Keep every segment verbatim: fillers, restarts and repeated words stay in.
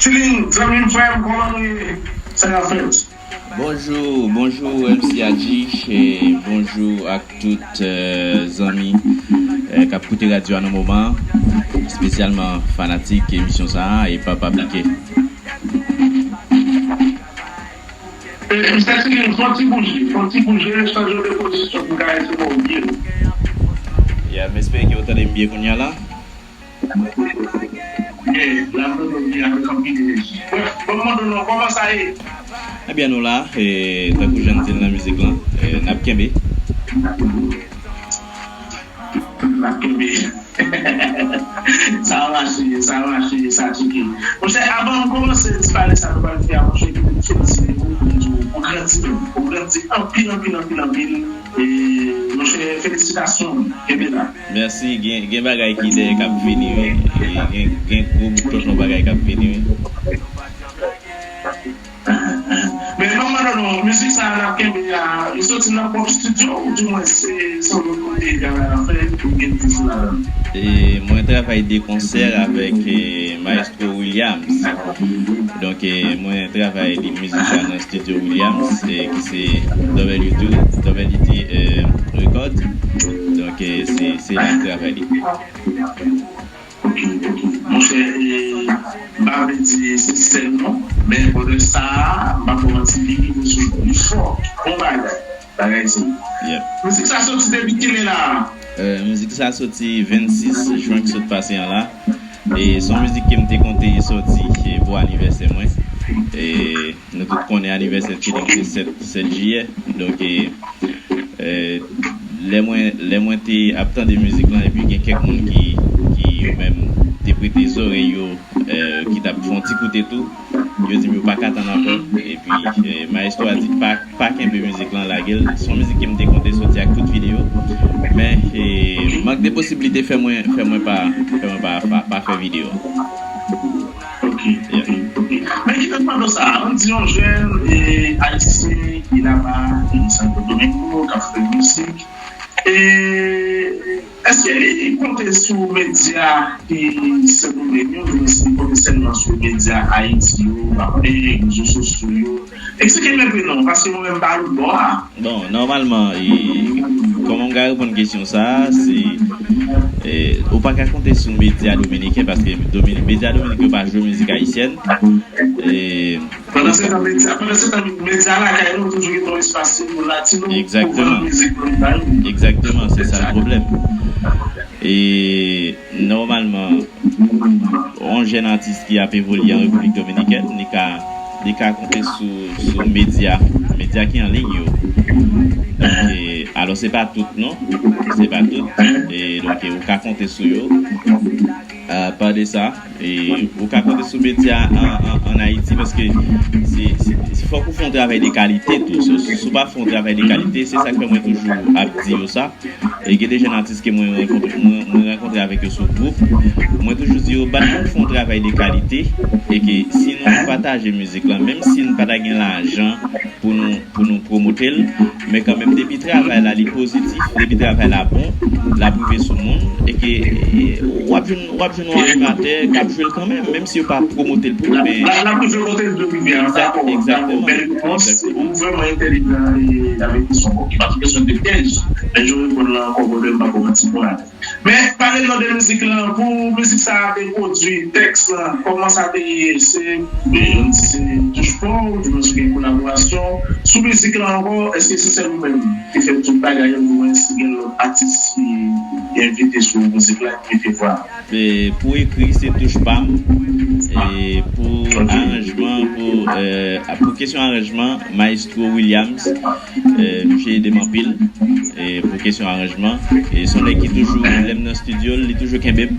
Tilin, zanmi m, frè m, kòman nou ye? Sa k ap fèt? Bonjou, bonjou M C Adji, e bonjou ak tout eh, zanmi eh, k ap koute radyo a nan moman an, espesyalman fanatik emisyon sa a e Papa Pike. Eh, Mister Tilin, fè yon ti bouje, fè yon ti bouje, chanje de pozisyon pou m ka eseye wè w byen. Ya, m espere ke w tande m byen kounye a la. Byen, la m tande w byen avèk anpil enèji. Brèf, ban m mande w non, kòman sa ye? Ebyen, nou la, e, tankou jan n di l nan mizik lan, e, n ap kenbe. N ap kenbe. Sa mache, sa mache, sa tcheke. Monchè, avan m kòmanse ti pale sa nou pral fè a, monchè, kite m felisite w, pou m di w, ou grandi menm, ou grandi anpil, anpil, anpil, anpil. E, monchè, felisitasyon, kenbe la. Mèsi, gen, gen bagay ki dèyè k ap vini, wi. E gen, gen gwo bout tonton bagay k ap vini, wi. Men ban m mande nou, mizik sa a n ap kenbe a, li soti nan pwòp estidyo ou di mwen se, se yon lòt kote travay la fèt ou gen toujou ladan l? E mwen travay de konsè avèk e, Maestro Williams. Donk, e, mwen travay li mizik sa nan estidyo Williams, e, ki se W two, W T, e, Record. Donk, e, se, se la m travay li. Ok, ok. Monchè, e, m pa vle di se sèl non, men pandan sa a, m pa pran manti, li rive sou nou. Li fò, bon bagay. Bagay se. Yep. Mizik sa soti depi kilè la? Eh, mizik sa soti vennsis jen k sot pase an la. E se yon mizik ke m te konte soti e, pou anivèsè mwen. E nou tout konnen anivèsè Tilin se sèt, sèt jiyè. Donk, e, e, lè mwen, lè mwen te ap tande mizik lan, epi gen kèk moun ki, ki yo menm te prete zòrèy yo, e, ki t ap fè yon ti koute tou, yo di m yo pa ka tann ankò. Epi, e, mayestwo a di pa, pa kenbe mizik lan, lage l. Se yon mizik ke m te konte soti ak tout videyo. Men, e, mank de posiblite fè mwen, fè mwen pa, fè mwen pa, pa, pa fè videyo. Ok, ok, ok. Men ki fè m mande w sa, ann di yon jèn, e, ayisyen ki laba, ki Santo Domingo, k ap fè mizik, e, èske li konte sou medya ki Sendomeng yo, oubyen si li konte sèlman sou medya Ayiti yo, pa konnen, rezo sosyo yo? Eksplike m enpe non, paske mwen menm m pa lòtbò a. Bon, nòmalman, e, kòman m ka reponn kesyon sa a, se, e, ou pa ka konte sou medya dominiken, paske Domini-, medya dominiken yo pa jwe mizik ayisyèn. E, pandan se tan, medya, pandan se tan, medya lakay nou toujou gen yon espas pou latino, pou vann mizik nou bay. Egzakteman, se sa l pwoblèm. E nòmalman, yon jèn atis ki ap evolye an Repiblik Dominikèn, li ka, li ka konte sou, sou medya, medya ki an liy yo. Donk, e, alò, se pa tout, non. Se pa tout. E, donk, e, ou ka konte sou yo. Apa de sa, e, ou ka konte sou medya an, an, an Ayiti, paske se, se, se fòk ou fè yon travay de kalite tou. Si, si, si ou pa fè yon travay de kalite, se sa k fè mwen toujou ap di yo sa. E gen de jèn atis ke mwen rankontre, mwen, mwen rankontre avèk yo sou gwoup. Mwen toujou di yo, bat pou fè yon travay de kalite, e ke si nou pataje mizik lan, menm si n pa ta gen lajan pou nou, pou nou pwomote l, men kanmenm, depi travay la, li pozitif, depi travay la bon, l ap rive sou moun, e ke, e, w ap jwenn, w ap jwenn yon animatè k ap jwe l kanmenm, menm si yo pa pwomote l pou ou, men l ap rive kote l dwe rive a, m dakò, m dakò. Bèl repons, ou vrèman entèlijan e avèk kesyon, bon, ki pa t yon kesyon de pyèj, men jan w reponn lan ankò, bon, m pa pran manti pou la. Men, pale m non de mizik lan, pou mizik sa a te pwodui, tèks lan, kòman sa te ye, se, e, se touch pa w, oubyen si gen kolaborasyon, sou mizik lan ankò, èske se sèl ou menm ki fè tout bagay yo, oubyen si gen lòt atis ki envite sou mizik la, ki mete vwa? E, pou ekri, se touch pa m. E pou aranjman, pou, e, pou kesyon aranjman, Maestro Williams, e, misye ede m anpil, e, pou kesyon aranjman. E se yon nèg ki toujou, lè m nan estidyo, li toujou kenbe m.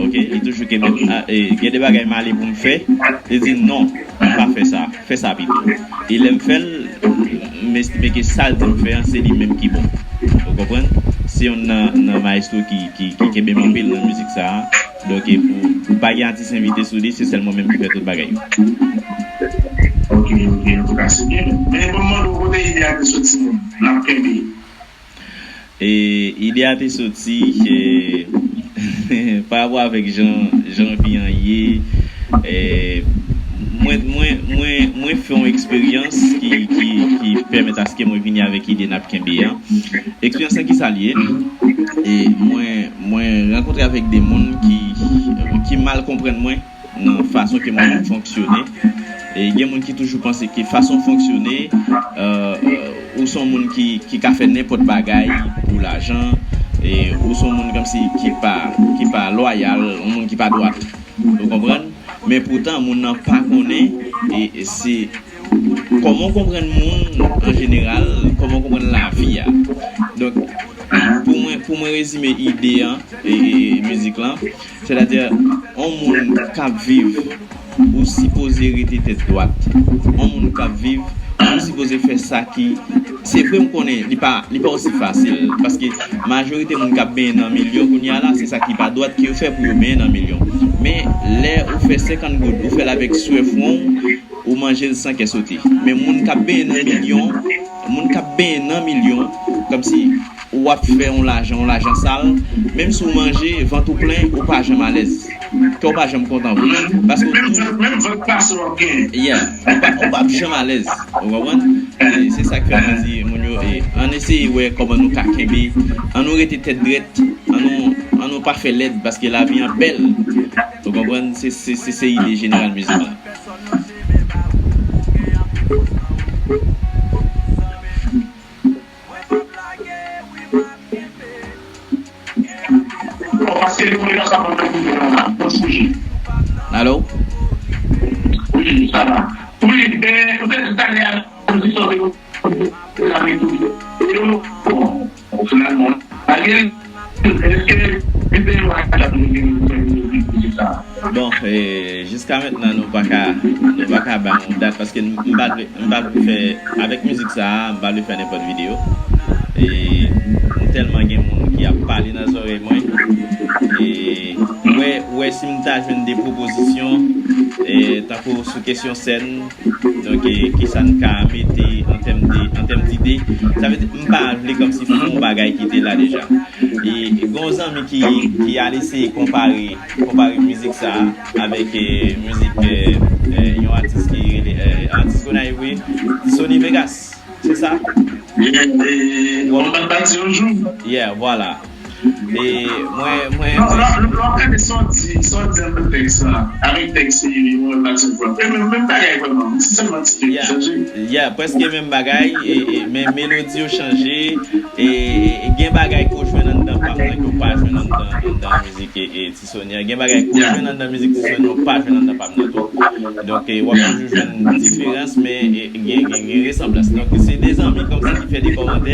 Ok, li toujou kenbe m. A, e, gen de bagay m ale pou m fè, li di, "Non, pa fè sa, fè sa pito." E lè m fè l, m estime ke sa l di m fè an, se li menm ki bon. Ou konprann? Se youn nan, nan mayestwo ki, ki, ki kenbe m anpil nan mizik sa a. Donk, e pou, pou pa gen atis envite sou li, se sèl mwen menm ki fè tout bagay yo. Ok, ok, antouka, se byen. Men, ban m mande w kote ide a te soti, n ap kenbe. E ide a te soti, e, pa rapò avèk jan, jan vi an ye, e, Mwen, mwen, mwen, mwen fè yon eksperyans ki, ki, ki pèmèt aske mwen vini avèk ide n ap kenbe an. Eksperyans lan ki sa l ye? E mwen, mwen rankontre avèk de moun ki, ki mal konprann mwen nan fason ke mwen fonksyone. E gen moun ki toujou panse ke fason fonksyone, euh, euh, ou se yon moun ki, ki ka fè nenpòt bagay pou lajan, e ou se yon moun kòmsi ki pa, ki pa lwayal, yon moun ki pa dwat. Ou konprann? Men poutan, moun nan pa konnen, e, e se kòman w konprann moun an jeneral, kòman w konprann lavi a. Donk, pou mwen, pou mwen rezime ide an, e, e, e mizik lan, sètadi, yon moun k ap viv, ou sipoze rete tèt dwat. Yon moun k ap viv, ou sipoze fè sa ki, se vre, m konnen li pa, li pa osi fasil, paske majorite moun k ap benyen nan milyon kounye a la, se sa ki pa dwat ke yo fè pou yo benyen nan milyon. Men, lè ou fè senkant goud, ou fè l avèk swè fwon w, ou manje l san kè sote. Men moun k ap benyen nan milyon, moun k ap benyen nan milyon, kòmsi w ap fè yon lajan, yon lajan sal, menm si w manje, vant ou plen, ou pa janm alèz. Kè w pa janm kontan vre. Paske w toujou. Menm vant pase w ap genyen. Yeah. Ou pa, ou p ap janm alèz. Ou konprann? E se sa k fè mwen di moun yo, e, ann eseye wè kòman nou ka kenbe, ann nou rete tèt drèt, ann nou, ann nou pa fè lèd, paske lavi an bèl. Ou konprann? Se, se, se, se ide jeneral mizik la. Alo? Wi, sa va. Wi, e, ou te di talè a, kondisyon de, de la metodoloji. E yo, bon, finalman, malgre, èske videyo a ka fè mizik sa? Bon, e, jiska mentnan, nou pa ka, nou pa ka ba yon dat, paske m, m pa vle, m pa vle fè, avèk mizik sa a, m pa vle fè nenpòt videyo. E, m tèlman gen moun ki ap pale nan zòrèy mwen. E, wè, wè si m ta jwenn de pwopozisyon, e, tankou sou kesyon sèn, donk, e, kisa n ka mete an tèm de, an tèm dide. Sa vle di, m pa vle kòmsi fè yon bagay ki te la deja. E, e gen yon zanmi ki, ki al eseye konpare, konpare mizik sa a avèk, e, mizik, e, e, yon atis ki rele, e, atis Gonayiv wi, Sony Vegas. Se sa? Yeah, e, bon, m pa t pati yon jou. Yeah, vwala. E mwen, mwen, non, mwen lè, lè, lè w ap gade sa w di, sa w di anndan tèks la, avèk tèks, e, mwen pa ti vwa. E menm, menm bagay vrèman, se sèlman tit yo ki chanje. Yeah, prèske menm bagay, e, e, men melodi yo chanje, e, e, e gen bagay ke w jwenn anndan pam nan ke w pa jwenn anndan, anndan mizik, e, e, Ti Sony an. Gen bagay ke w jwenn anndan mizik Ti Sony an, w pa jwenn anndan pam nan tou. Donk, e, w ap toujou jwenn diferans, men, e, gen, gen, gen resanblans. Donk, se de zanmi kòmsi ki fè de kòmantè.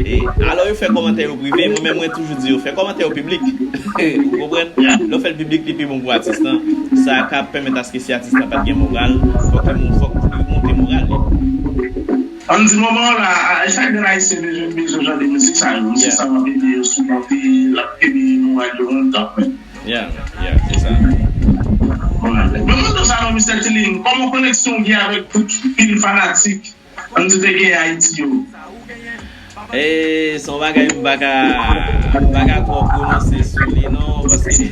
E, alò, yo fè kòmantè yo prive, mwen menm, mwen toujou di yo, fè kòmantè yo piblik. Ou konprann? Lè w fè l piblik, li pi bon pou atis lan. Sa ka pèmèt aske si atis lan pa t gen moral, fòk li, fòk li monte moral li. Ann di moman an la, a, chak grenn ayisyen bezwen, bezwen jan de mizik sa yo. Mizik sa yo ap ede yo simonte, l ap kenbe moral yo anndan menm. Yeah, yeah, se sa. Mwen mande w sa non, Mistè Chilling, kòman koneksyon w gen avèk tout pil fanatik, ann di, te gen Ayiti yo? E, se yon bagay m pa ka, m pa ka twò pwononse sou li non, paske, e,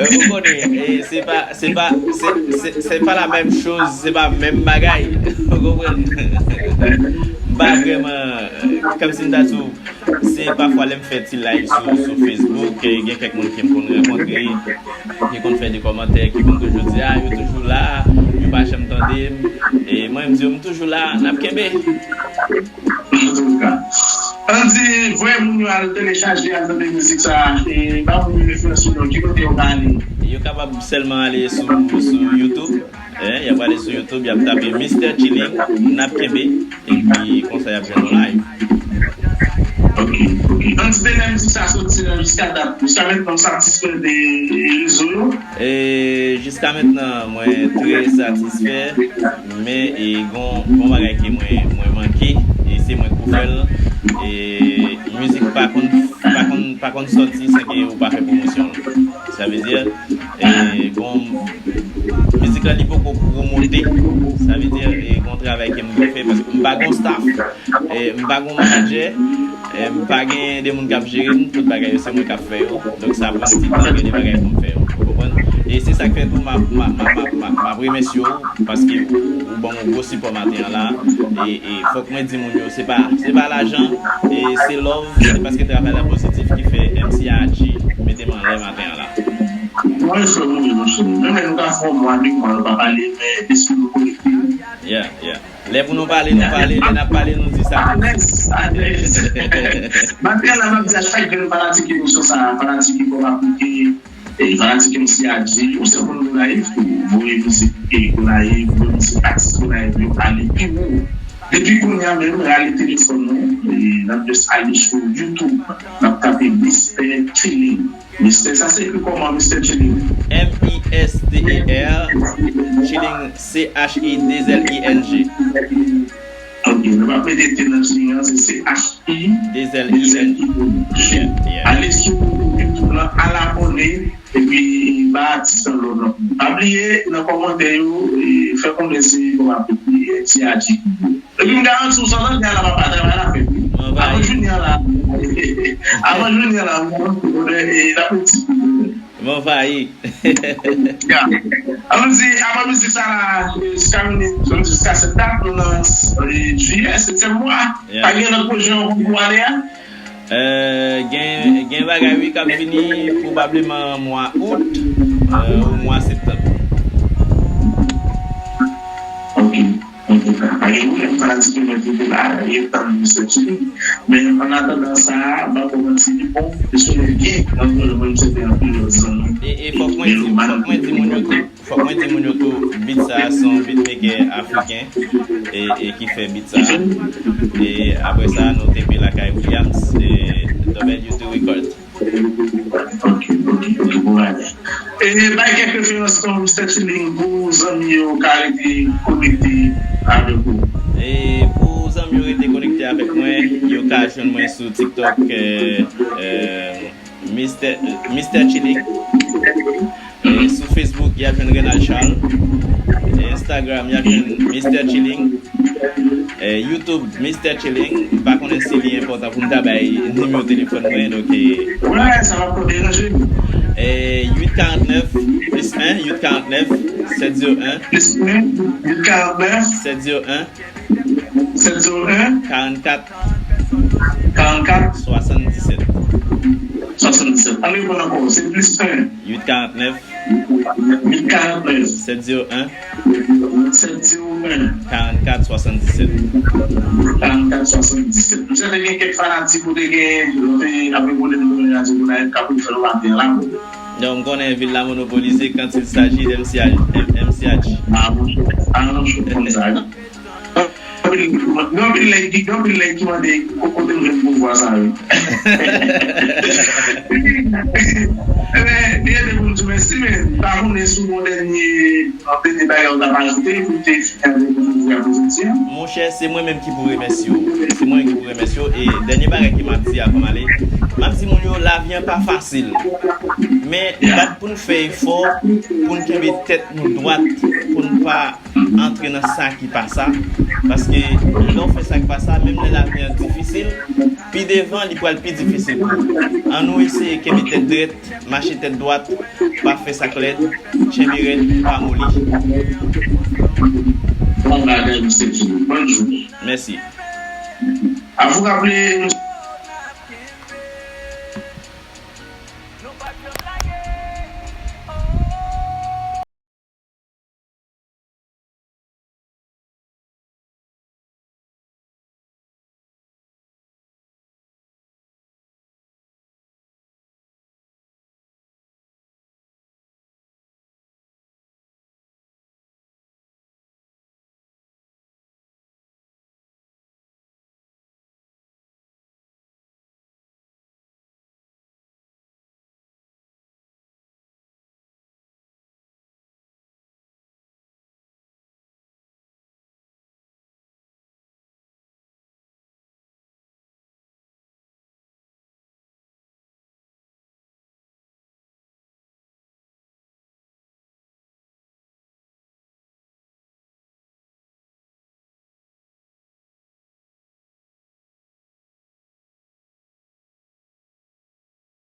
ou konnen, e, se pa, se pa, se, se, se pa la menm choz, se pa menm bagay. Ou konprann? M pa vrèman, kòmsi m ta di w, se pafwa lè m fè ti live sou, sou Facebook, e, gen kèk moun ke m konn rankontre, ki konn fè de kòmantè, ki konn toujou di, a, yo toujou la, yo pa janm tande m. E mwen, m di yo, m toujou la, n ap kenbe. Antouka. Ann di, voye moun yo al telechaje, al tande mizik sa a, e ba moun yo referans yo, ki kote yo ka ale? Yo kapab sèlman ale sou, sou YouTube. E, y ap ale sou YouTube, y ap tape Mistè Chilling, n ap kenbe, epi konsa y ap jwenn nou live. Ok, ok. Ann di, de lè mizik sa soti la jiska dat, jiska mentnan w satisfè de rezo yo? E, jiska mentnan, mwen trè satisfè, men, e, gon, gon bagay ke mwen, mwen manke, e se mwen k pou fè l. E, mizik pa konn, pa konn, pa konn sòti san ke ou pa fè pwomosyon l. Sa vle di, e, bon, mizik la li poko pwomote. Sa vle di, e, gon travay ke m dwe fè, paske m pa gon staff, e, m pa gon manadjè, M pa gen de moun k ap jere m, tout bagay yo se mwen k ap fè yo. Donk sa pran ti tan, gen de bagay pou m fè yo. Ou konprann? E se sa k fè tou m ap, m ap, m ap, m ap, m ap remèsye w, paske ou ban m yon gwo sipò maten an la. E, e fòk mwen di moun yo, se pa, se pa lajan, e se love, se paske travay la pozitif ki fè M C I G mete m anlè maten an la. Mwen, frè m, wi, monchè. Menm lè nou ka fè yon mwa, de mwa, nou pa pale, men depi nou konekte. Yeah, yeah. Lè pou nou pale, nou pale. Lè n ap pale, nou di sa. Alèz, alèz. Maten an la, m ap di a chak grenn fanatik emisyon sa a, fanatik Hip Hop Afriken, e fanatik M C I G, ou se moun Gonayiv tou, voye mizik e Gonayiv, voye mizik atis Gonayiv yo ale pi wo. Depi kounye a menm, rale telefòn nou, e n ap just ale sou YouTube, n ap tape Mister Chilling. Mister, sa se ekri kòman, Mister Chilling? M I S T E R, Chilling, C H I deux L I N G. Ok, nou pa mete T nan Chilling an, se C H I deux L I N G. Yeah, yeah. Ale sou YouTube lan, al abòne, epi ba atis lan love lan. Pa bliye, nan kòmantè yo, e, fè konnen se kòman ape M C I G ki di. Epi m garanti w, sa w tande a la, papa, travay la fèt, wi. Avan jounen an la, avan jounen an la, m konn konnen, e, l ap yon ti kou. M anvayi. Ya. Ann di, avan mizik sa la, e, jiska minit, ann di jiska sèt dat, nou nan, e, jiyè, setyèm mwa. Ya. Pa gen lòt pwojè ankò pou ane a? Euh, gen, gen bagay, wi, k ap vini pwobableman mwa out, euh, ou mwa septanm. Ok. Antouka, pa gen pwoblèm, fanatik yo mèt rete la, y ap tann Mister Chilling. Men, an atandan sa, m pa ko manti, li bon, e sou nou byen, nan mwen, mwen, m swete anpil lòt zanmi, e, e fòk mwen di, meloman, fòk mwen di moun yo tou, fòk mwen di moun yo tou, beat sa a se yon beatmaker afriken, e, e ki fè beat sa a. E apre sa, nou te pe lakay Williams, e W two Records. Ok, ok, ok, bon bagay. E bay kèk referans non, Mister Chilling, pou zanmi yo ka rete konekte avèk ou. E pou zanmi yo rete konekte avèk mwen, yo ka jwenn mwen sou TikTok, euh, euh, Mister, Mister Chilling. E sou Facebook, y ap jwenn Renald Charles. E Instagram, y ap jwenn Mister Chilling. E YouTube, Mister Chilling. M pa konnen si li enpòtan pou m ta bay nimewo telefòn mwen, donk, e, wè, sa va pa deranje nou. E uit karant nèf plis en, uit karant nèf, sèt zewo en. Plis en, uit karant nèf. Sèt zewo en. Sèt zewo en. Karant kat. Karant kat. Swasanndisèt. Swasanndisèt. Ann reponn ankò, se plis en. Uit karant nèf. Uit karant nèf. Sèt zewo en. Sèt zewo en. Karant kat swasanndisèt. Karant kat swasanndisèt. M swete gen kèk fanatik ou te gen, yo te ap reponn nou nan radyo pou n al kapab fè nou maten an la. Non, m konnen vil la monopolize quand il s'agit de M C H, M-, M C H. Ah, monchè. Ah, monchè, m konn sa. Gen anpil, gen anpil nèg ki, gen anpil nèg ki mande ko-, kote m jwenn pouvwa sa yo. Ebyen, li rete pou m di w mèsi, men m pa konnen si w gen yon dènye, yon dènye bagay ou t ap ajoute pou te fini avèk nou jodi a pou jodi a. Monchè, se mwen menm ki pou remèsye w. Se mwen ki pou remèsye w. E dènye bagay ke m ap di avan m ale, m ap di moun yo, lavi an pa fasil. Men, yeah, bat pou n fè efò, pou n kenbe tèt nou dwat, pou n pa antre nan sa ki pa sa. Paske lè w fè sa ki pa sa, menm lè lavi an difisil, pi devan, li pral pi difisil pou ou. Ann nou eseye kenbe tèt drèt, mache tèt dwat, pa fè sa k lèd, tchenbe rèd, pa moli. Bon bagay, mesye Jimmy. Bòn jounen. Mèsi. A vous rappeler,